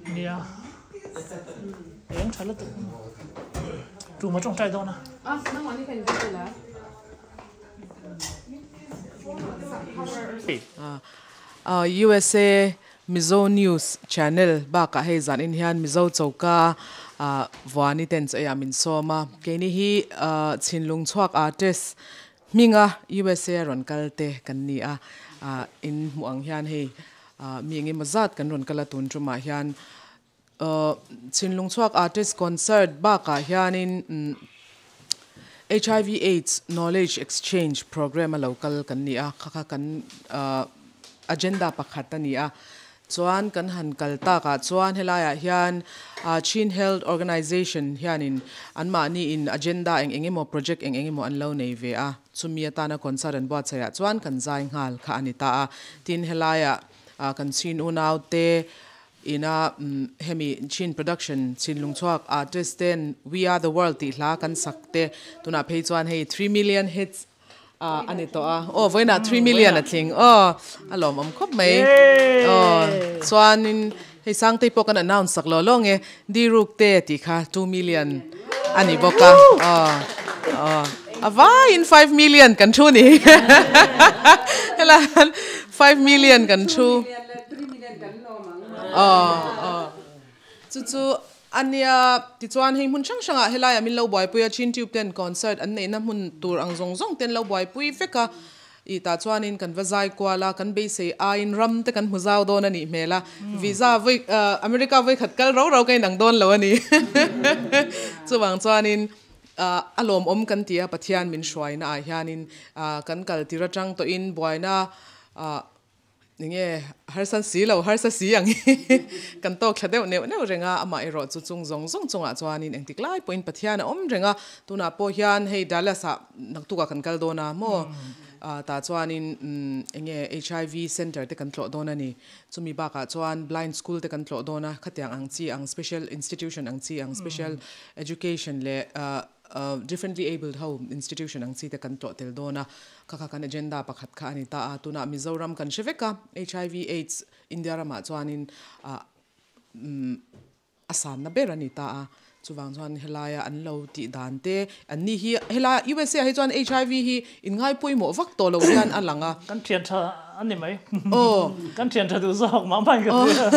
Nia eng tha lutuk tum a tawngtai dawn a. USA Mizo News Channel bakah hei zan in hian Mizo choka vuani ten chu eiah min sawm a. Keini hi Chhinlung chhuak artist hminga USA a rawn kal te kan ni a. In hmuh ang hian hei mi engemaw zat kan rawn kal a tun tumah hian Chhinlung chhuak artist concert bakah hianin HIV AIDS knowledge exchange program a lo kal kan ni a, kha kha kan agenda pakhat a ni a. Chuan kan han kal takah chuan helaiah hian Chin Health Organization hianin anmahni in agenda eng eng emaw project eng eng emaw an lo nei ve a, chumi atana concert an buatsaihah chuan kan zai nghal kha a ni ta a. Tin helaiah kan Chin unaute Ina hemi Chin production Chinlung chhuak artist ten We Are The World tih hla kan sak te tunah phei chuan hei 3 million hits a ni tawh a. Aw vawiinah 3 million a tling aw a lawmawm khawp mai. Aw chuanin hei Sangtei pawh kan announce sak lo lawng e Diruk te tih kha 2 million a ni bawk a. Aw aw a vaiin 5 million kan thu ni helai 5 million kan thu. Aw aw chu chu ania tichuan hei hmun hrang hrangah helaiah min lo buaipui a Chin Tube ten concert an neihna hmun tur ang zawng zawng ten lo buaipui vek a i tah chuanin kan va zai kual a kan beisei aiin ram te kan hmu zau dawn a nih hmel a visa vawi America vawi khat kal ro ro ka inang dawn lo a ni chuvang chuanin a lawmawm kan ti a Pathian min hruaina ah hianin kan kal tir atang tawhin buaina Enge harsa si lo, harsa si ang hi kan tawk thla deuh neuh neuh reng a, amah erawh chu chung zawng zawng chungah chuanin engtik lai pawhin Pathian a awm reng a, tunah pawh hian hei Dallas ah naktukah kan kal dawn a maw tah chuanin enge HIV center te kan tlawh dawn a ni, chumi bakah chuan blind school te kan tlawh dawn a, khatiang ang chi ang special institution ang chi ang special education leh differently abled ho institution ang chi te kan tlawh tel dawn a, Kha kha kan agenda pakhat kha a ni ta a, tunah Mizoram kan hre vek a, HIV AIDS India ramah chuanin a sanna ber a ni ta a, chuvang chuan helaia an lo tih dan te, an ni hi helai USA ah hi chuan HIV hi in ngai pawimawh vak tawh lo hian a lang a. Kan thian tha a ni mai. Aw. Kan thian tha duh zawk mah mai ka hria.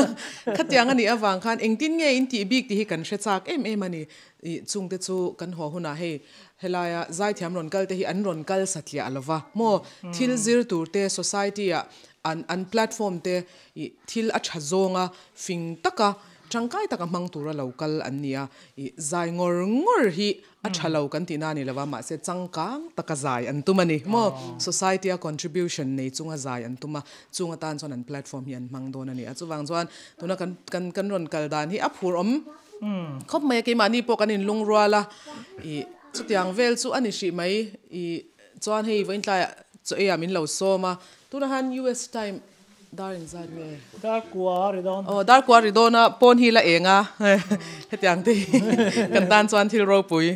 Khatiang a nih avang khan engtin nge in tih bik tih hi kan hre chak em em a ni. I chungte chu kan haw hunah hei Helaia zaithiam rawn kal te hi an rawn kal satliah lova maw? Thil zir tur te society ah an an platform te ih thil a tha zawnga fing taka tangkai taka hmang tura lo kal an ni a, ih zai ngawr ngawr hi a tha lo kan tihna a ni lova mahse changkang taka zai an tum a ni maw? Society a contribution nei chunga zai an tum a, chung atan chuan an platform hi an hmang dawn a ni a, chuvang chuan tuna kan kan kan rawn kal dan hi a phur awm. Khawp mai a, keimahni pawh kan inlungrual a, ih chutiang vel chu a ni hrih mai, ih chuan hei vawiin tlaiah chaw eiah min lo sawm a, tunah hian US time dar engzat nge? Dar kua ri dawn. Aw dar kua ri dawn a, pawn hi la eng a, hetiang te hi kan tan chuan thil ropui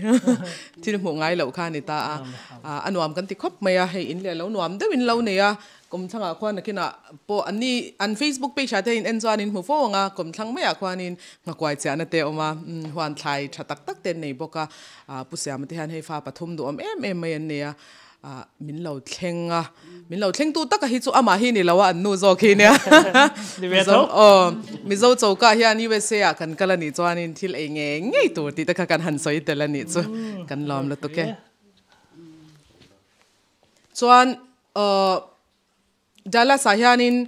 thil hmuh ngai loh kha a ni ta a, a nuam kan ti khawp mai a, hei in leh lo nuam deuhin lo nei a, Kawmthlangah khuan nakinah pawh an ni an Facebook page ah te in en chuan in hmu fo ang a, kawmthlang maiah khuanin nghakuai chiahna te a awm a, huan thlai tha tak tak te an nei bawk a, Pu Siama te hian hei fa pathum duhawm em em mai an nei a, min lo thleng a, min lo thleng tu taka hi chu amah hi ni lo a, an nu zawk hi nia. Mizo aw Mizo choka hian USA ah kan kal a nih chuanin thil ei ngei ngei tur tih te kha kan han sawi tel a nih chu kan lawm lutuk e. Chuan Dallas ah hianin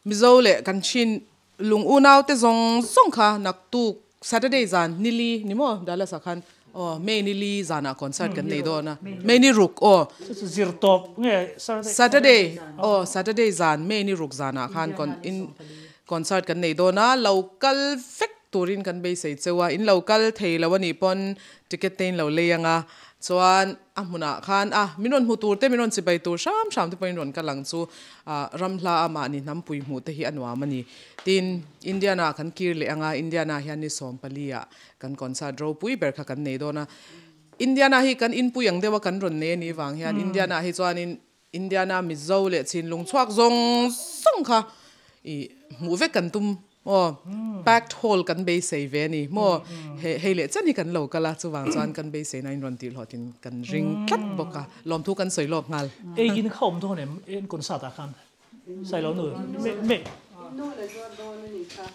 Mizo leh kan Chin lung unau te zawng zawng kha naktuk Saturday zan nili ni maw Dallas ah khan aw May nili zanah concert kan nei dawn a May ni ruk aw Chu chu zir tawp nge Saturday Saturday aw Saturday zan May ni ruk zanah khan in concert kan nei dawn a lo kal vek turin kan beisei cheu a, in lo kal thei lo a nih pawn ticket te in lo lei ang a, chuan a hmunah khan a min rawn hmu tur te min rawn chibai tur hram hram te pawhin rawn kal ang chu ah ram hla a mahni hnampui hmuh te hi a nuam a ni. Tin, Indiana ah kan kir leh ang a, Indiana hian ni 14 ah kan concert ropui ber kha kan nei dawn a, Indiana hi kan inpui ang deuh a kan rawn nei a nih vang hian Indiana hi chuanin Indiana Mizo leh Chinlung chhuak zawng zawng kha i hmuh vek kan tum maw? Packed hall kan beisei ve a ni maw? He hei leh chen hi kan lo kal a, chuvang chuan kan beiseina in rawn tih hlawhtlin kan ring tlat bawk a, lawmthu kan sawi lawk nghal. Ei in kha awm dawn em en concert ah khan? Sailo nu me me. Nu le zuar dawn a nih kha.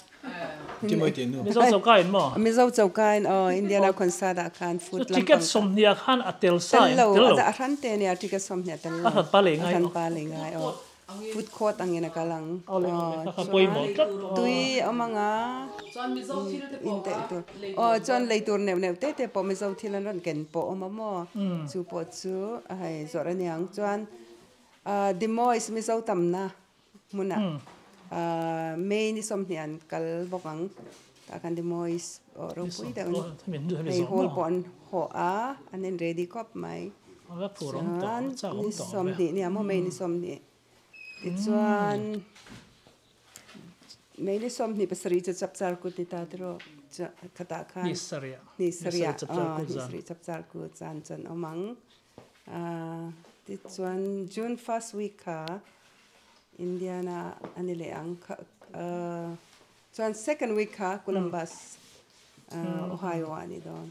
Mizo choka in maw? Mizo choka in aw Indiana concert ah khan food lampang. Ticket 20 ah khan a tel sa em? Tel lo. A hran te nia ticket 20 a tel lo. A hran pa lei ngai. A hran pa lei ngai aw. Food court angin a kal ang. Awle awle kha kha pawimawh tlat. Tui awm anga. Chuan Mizo thil te pawh kha lei tur. Aw chuan lei tur neuh neuh te te pawh Mizo thil an rawn ken pawh awm a maw? Chu pawh chu hei zawrh a niang. Chuan Des Moines Mizo tamna hmunah May ni 20 an kal bawk ang. Tah khan Des Moines aw ropui deuh in hei hall pawh an hawh a, an in ready khawp mai. Chuan ni 20 nia maw May ni 20 tichuan May ni 27 chu chapchar kut ni ta tiraw khatah khan ni sarih ni sarih chapchar kut zan chuan awm ang. Tichuan June first week kha Indiana a ni leh ang chuan second week kha Columbus Ohio ah a ni dawn.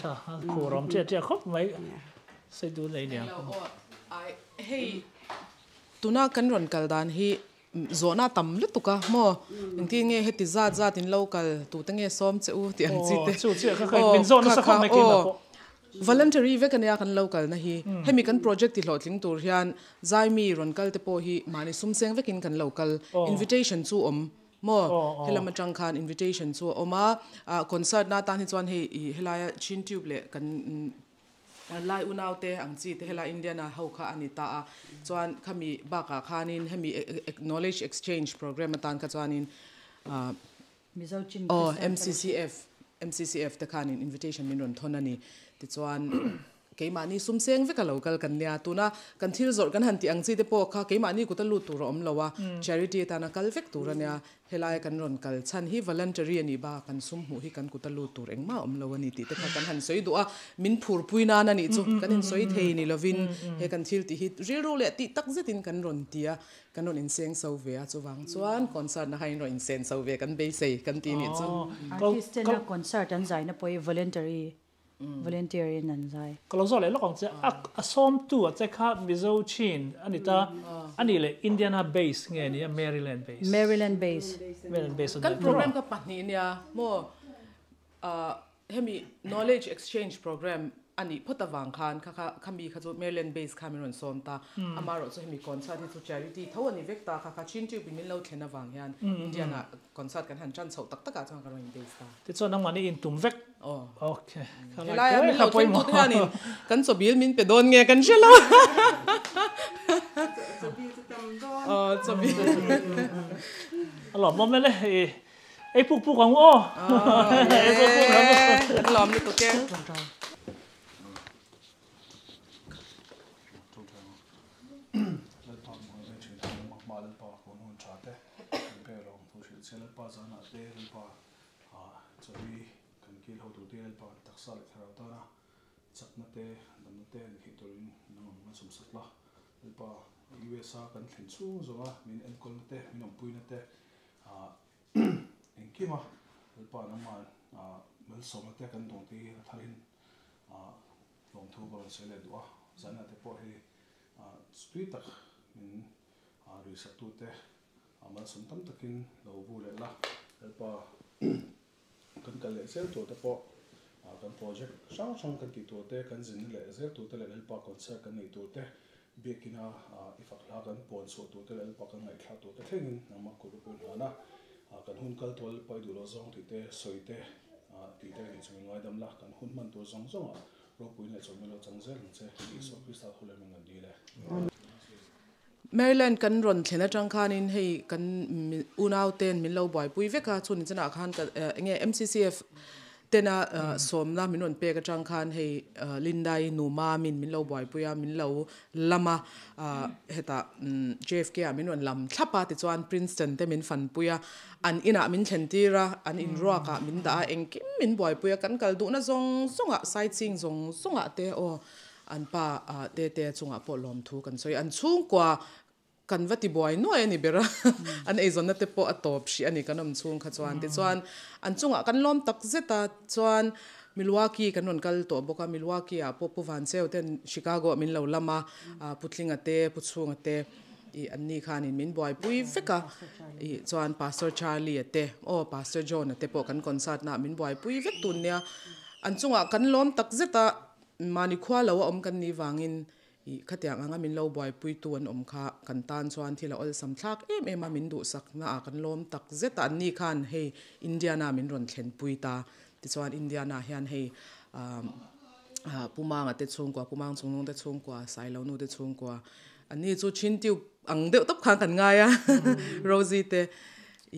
Tha khur awm chiah chiah khawp mai sei dun ei niang. Hei tuna kan rawn kal dan hi Zawhna a tam lutuk a maw? Engtin nge heti zat zat in lo kal tute nge sawm che u tih ang chi te. Aw kha kha aw voluntary vek ania kan lo kalna hi. Hemi kan project ti hlawhtling tur hian Zaimi rawn kal te pawh hi mahni sum seng vekin kan lo kal. Invitation chu awm maw? Helam atang khan invitation chu a awm a, concert na atan hi chuan hei helaia Chin Tube leh kan Lai unaute ang chi te helai Indiana ho kha a ni ta a, chuan khami bakah khanin hemi knowledge exchange program atan kha chuanin aw MCCF MCCF te khanin invitation min rawn thawn a ni. Tichuan keimahni sum seng vek a lo kal kan nia, tuna kan thil zawrh kan han tih ang chi te pawh kha keimahni kuta lut tur a awm lo a, charity atana kal vek tur a nia. Helai kan rawn kal chhan hi voluntary a nih bakah kan sum hmuh hi kan kut a lut tur engmah a awm lo a ni tih te kha kan han sawi duh a, min phurpui nan a nih chu kan insawi thei ni lovin he kan thil tih hi rilru leh tih tak zetin kan rawn ti a, kan rawn inseng so ve a, chuvang chuan concert na kha in rawn insen so ve kan beisei kan ti nih chu. Artist tena concert an zaina pawh hi voluntary Volunteer in an zai. Ka lo zawh leh lawk ang che, a sawmtu a che kha Mizo Chin a ni ta, a nih leh Indiana base nge ni a Maryland base? Maryland base. Maryland base a ni. Kan program kha pahnih nia maw, hemi knowledge exchange program a nih phawt avang khan kha kha khami kha chu Maryland base kha min rawn sawm ta, amaherawh chu hemi concert hi chu charity tho a ni vek ta kha kha Chin Tube in min lo thlen avang hian Indiana Concert kan han ṭan chhoh tak takah chuan ka rawn in base ta. Tichuan nangmahni in tum vek. Aw. Ok. Helai a min lo thleng tute hianin kan chawbil min pe dawn nge kan hre lo. Chawbil chu tam dawn. Aw chawbil. A lawmawm e le. Ei puk puk ang u aw. Ei puk puk ang u. Kan lawm lutuk e. Lalpa hmuh ve thin ang a, hma Lalpa hawn hun tha te kan pe lo ang thu hrilh che Lalpa zanah te Lalpa chawi kan kil ho tur te Lalpa kan taksa leh thlarau tana chakna te damna te an theih turin nang ang kan sawmsak la Lalpa USA kan thlen chhung zawnga min enkawlna te min awmpuina te engkima Lalpa nangmah malsawmna te kan dawng te hi a tharin Tlawmthu ka rawn sawi leh duh a, zanah te pawh hei tui tak min ruihsaktute malsawm tam takin lo vu leh la, Lalpa kan kal leh zel tur te pawh kan project hrang hrang kan tih tur te, kan zinna leh zel tur te leh Lalpa concert kan neih tur te, biakina i fak hla kan puan chhuah tur te leh Lalpa kan ngaihthlak tur te thlengin nangmah kut ropui hlan a, kan hun kal tual Lalpa i duh loh zawng tih te sawi te Tih te nih chu min ngaidam la, kan hun hman tur zawng zawngah ropuiin leh chawlhmel lo chang zel ang che, Isua Krista thu leh min kan dil e. Maryland kan ron thlena tang khanin hei kan unau ten min lo buai pui veka chun chana khan ka nge MCCF tena somna min ron pek atang khan hei Lindai nu ma min min lo buai puia min lo lama heta JFK a min ron lam thlapa ti chuan Princeton te min fan puia an ina min thlen tira an in ruaka min da engkim min buai puia kan kal du na zong zonga sightseeing zong zonga te o an pa te te chunga po lom thu kan soi an chung kwa kan vati boy noi ani bera an eizon na te po atop shi ani kanom chung kha chuan ti chuan an chunga kan lom tak zeta chuan Milwaukee kan ron kal to boka Milwaukee a po pu van cheu ten Chicago min lo lama putlinga te puchunga te i anni khanin min boy pui veka i chuan Pastor Charlie ate o Pastor John ate po kan concert na min boy pui vek tun nia an chunga kan lom tak zeta mani khwa lo om kan ni wangin i khatiang anga min lo boy pui tu an om kha kan tan chuan thila ol sam thlak em em a min du sak na kan lom tak zeta anni khan hei Indiana min ron thlen pui ta ti chuan Indiana hian hei pumanga te chungkwa pumang chungnung te chungkwa sailo nu te chungkwa ani chu chin tiu ang deuh top khan kan ngai a Rosie te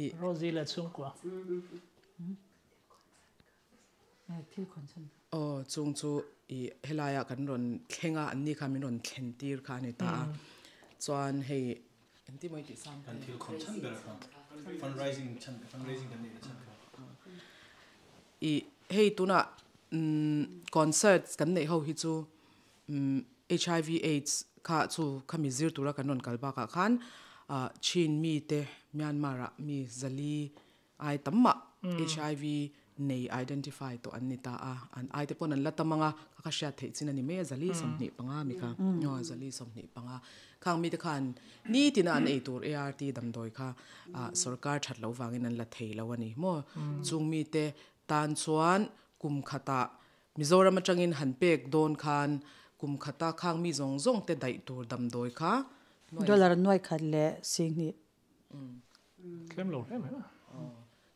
i Rosie la chungkwa thil khon chan o chung chu i helaya kan ron thlenga anni kha min ron thlen tir kha ni ta chuan hei enti moi ti sam kan thil khon chan ber kha fundraising chan fundraising kan ni chan kha i hei tuna concert kan nei ho hi chu HIV AIDS kha chu khami zir tura kan ron kalba ka khan Chin mi te Myanmar mi zali ai tamma HIV nei identify to an ni ta a an ai te pon an latamanga ka sha thei chin ani me zali somni panga mi kha no zali somni panga khang mi te khan ni tina an ei tur ART dam doi kha sarkar that lo wangin an la thei lo ani mo chung mi te tan chuan kum khata Mizoram atangin han pek don khan kum khata khang mi zong zong te dai tur dam doi kha dollar noi khat le sing ni klem lo hlem ha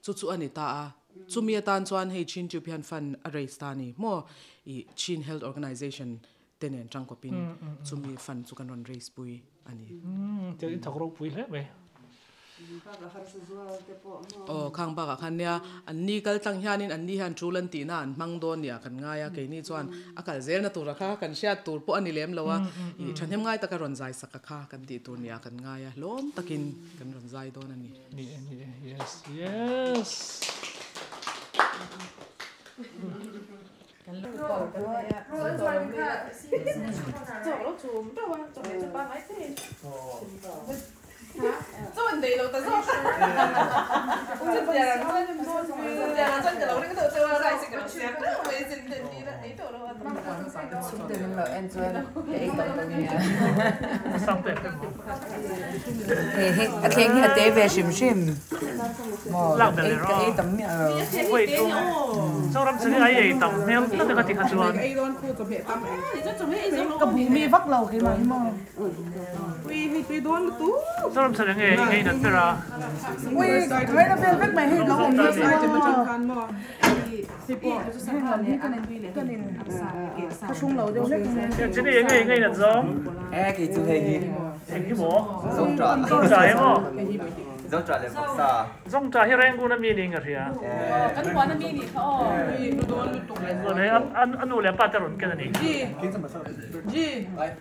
chu chu ani ta a chumi atan chuan hei Chin chu pian fan a raise ta ni mo i Chin Health Organization tenen tangkopin chumi fan chu kan ron raise pui ani te in thakro pui hle me o khang ba ka khan nia an ni kal tang hianin an ni han chulan ti na an mang don nia kan ngaya ke ni chuan akal zel na tur kha kan sia tur po ani lem lowa i thanem ngai taka ron zai saka kha kan ti tur nia kan ngaya lom takin kan ron zai don ani ni yes yes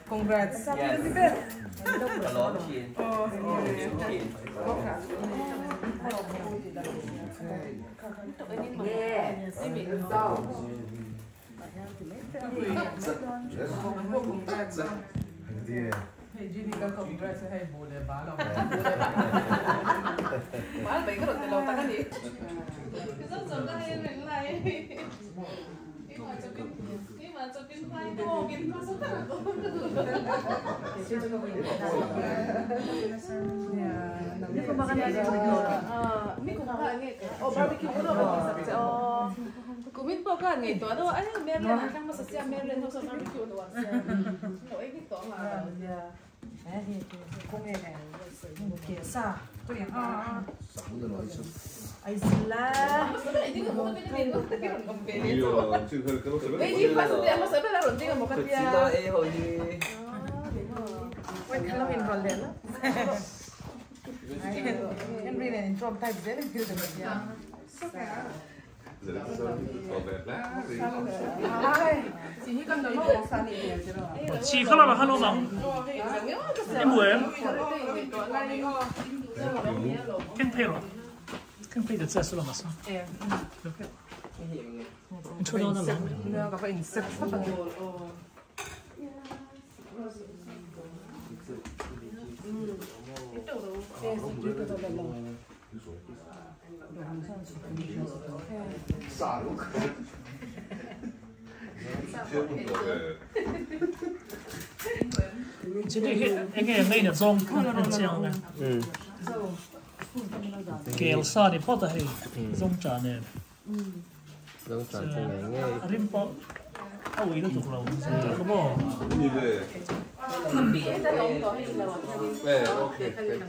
Congrats. Chi kha la kha lo bang. Em mu em. Ken phei ro. Ken phei da che su la ma sa. Thu dawn alawm. Ka va insep thlap a ni. Chini hi enge ngaina zawng an chiang a. Kel sa ni phawt a hei zawng cha nen. Zawng cha chu ngei ngei. A rim pawh a ui lutuk lo zawng cha kha maw. Ni ve. Eh okay thank you.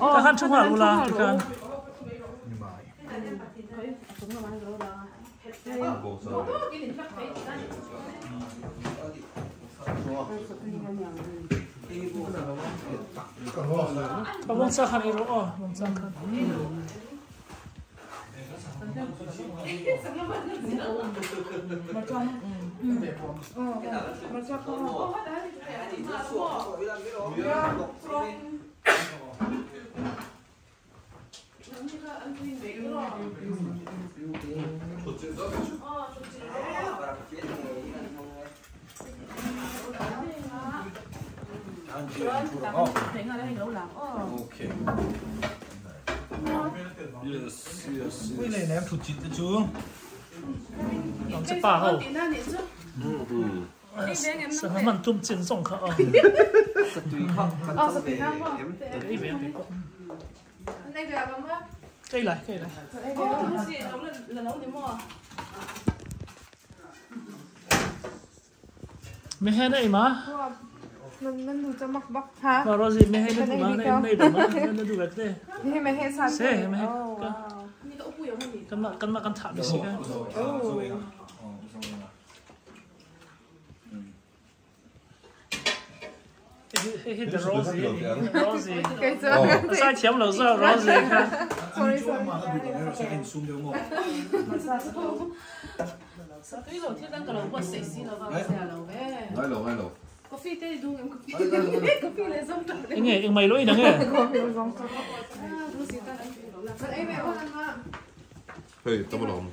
Ta khan thu nghal ula tikhan. Ka vawng chak khan ei rawh aw, vawng chak khan. Pa ho. Sangha man tum chin zawng kha aw. Ei ve ang pawh. Kei lai kei lai. Me hen ei ma. Ma Rosie me hen du ma nei nei do ma na du vek te. Se me hen. Kan ma kan ma kan tha mi si ka. Hei hi the Rosie Rosie. Sai thiam lo zo Rosie kha. Enge eng mai loi nang e. Hei tam alawm.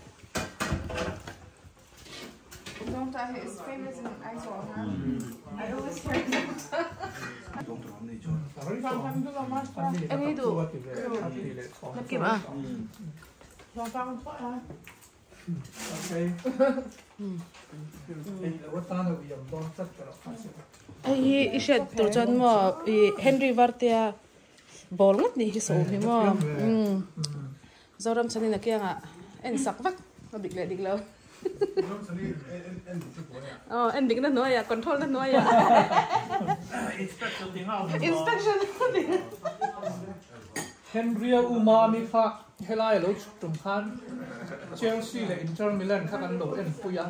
Hei hi i hriat tur chuan maw ih Henry Vartea ball ngawt nih hi sawi hi maw umm Zoram chhanin a kiangah en sak vak a dik leh dik lo aw en dikna hnuaiah control na hnuaiah inspection Henry-a u Mami kha helai a lo chhuk tum khan Chelsea leh Inter Milan kha kan lo enpui a,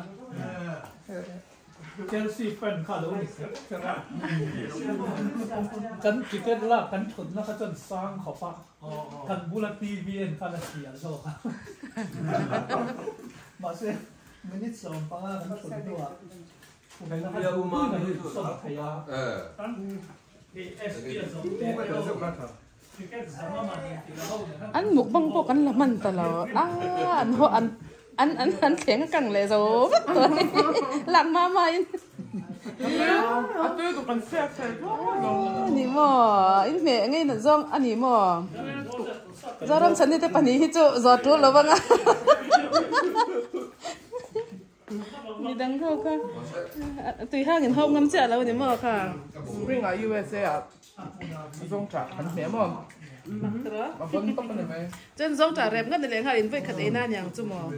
Chelsea fan kha a lo ni kher kher a, kan ticket lak kan thutna kha chuan sang khawp a, kan bula TV en khan a hria zawk a, mahse minute 15 kan thut hnuah Henry-a u Mami hi sawm thei a. An mukbang pawh kan la hman ta lo a an haw an an an an thleng a kang leh zo vek tawh a ni lak hma hma in ani maw in hmeh ngei nat zawng ani maw Zoram chhani te pahnih hi chu zawh tul lo vang a. Midang ho kha tui hang in hawp ngam chiah lo ni maw kha. Spring ah USA ah zawng tah kan hmeh maw? A bon tawp a ni mai. Chuan zawngṭah rep ngat ni leh nghal in vawi khat ei na aniang chu maw?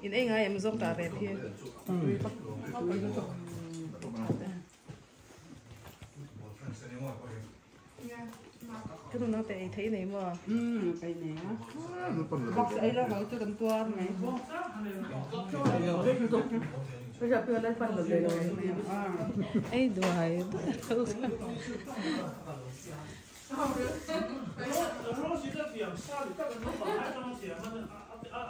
In ei ngai em zawngṭah rep hi? Ka nu naute ei thei nei maw? Umm ei nei a. Box ei lo ho chu kan tuar mai. Ei duai duai lo kha.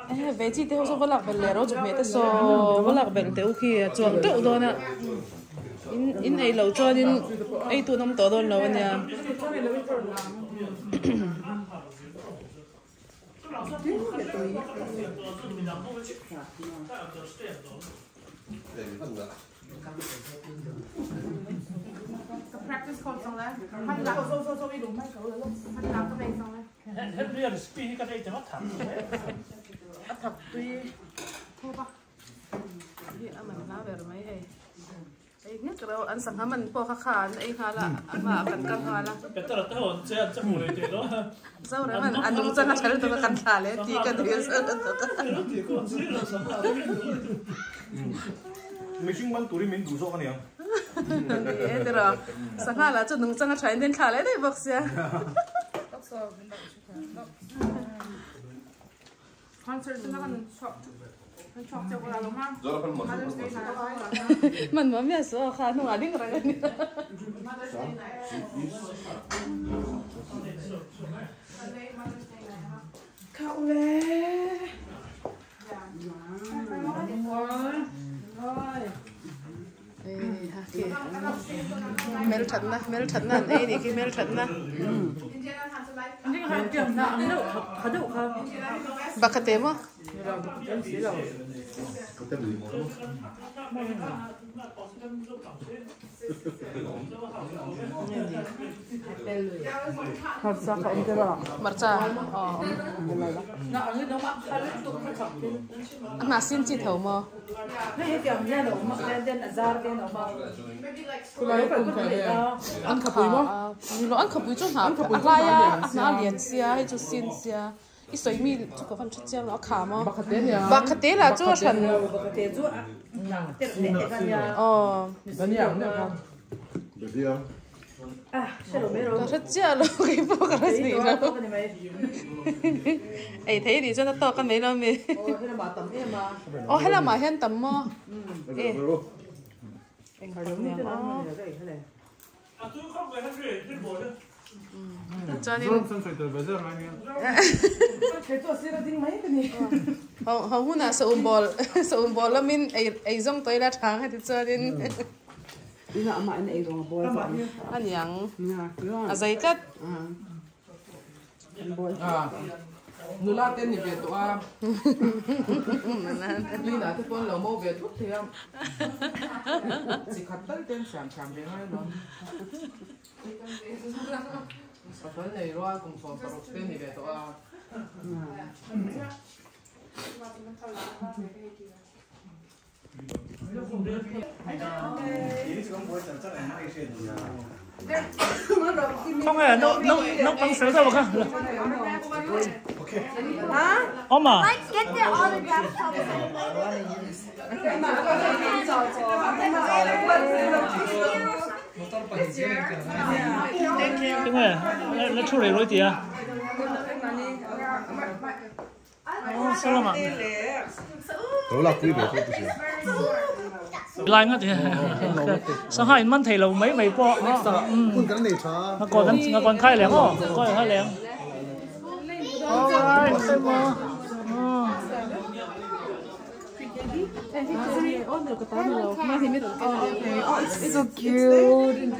Eh veggie te ho saw va lak belh leh ro chu hmeh te saw va lak belh teh u khi a chuang teuh dawn a in in ei loh chuanin ei tun awm tawh dawn lo a nia. A thak tui hi a man hla ber mai hei. Ei nghet reuh an sangha man pawh kha kha an ei nghal a a hmaah kan kal nghal a. Peter te ho an che an che hmu leh teh lo. Zoram an a nung chang a tha lutuk a kan thla leh tih ka duh zeuh lutuk a. Mihring man turin min duh zawk a niang. Ni e tiraw sangha lah chu nung chang a tha in thla leh daih bawk sia. Hmanhmawh miah suh aw kha hnungah ding reng a ni. Kha ule. Hmelthatna hmelthatna an ei nih khi hmelthatna. Bakha te maw? Hmarcha aw a hnah sin chi tho maw? An khapui maw? An khapui chu hnah a hlai a a hnah a lian sia hei chu sin sia. I sawi mi chu ka van hre chiang lo a kham aw. Bakhate lah chu a hran. Aw. Ka hre chiah lo kei pawh ka hre si lo. Ei thei nih chuan a tawk a mai lo mi. Aw helamah hian tam maw? E. Engtak nia maw? Chuanin ho hunah saum bawl saum bawl lamin ei ei zawng tawh ila tha ang heti chuanin a niang a zei tlat. Nula te ni ve tawh a, Lina te pawn lo mo ve thut thei a, chi khat tal ten siam thiam ve ngai lo. Pasal nei rual kum 16 te ni ve tawh a. Khawnge naupang fel deuh kha awm a. Khawnge la thu rei rui tia. Lai ngat hi sangha in man thei lo mai mai pawh nga kawn nga kawn khai leng aw kawn khai leng alright emaw So cute.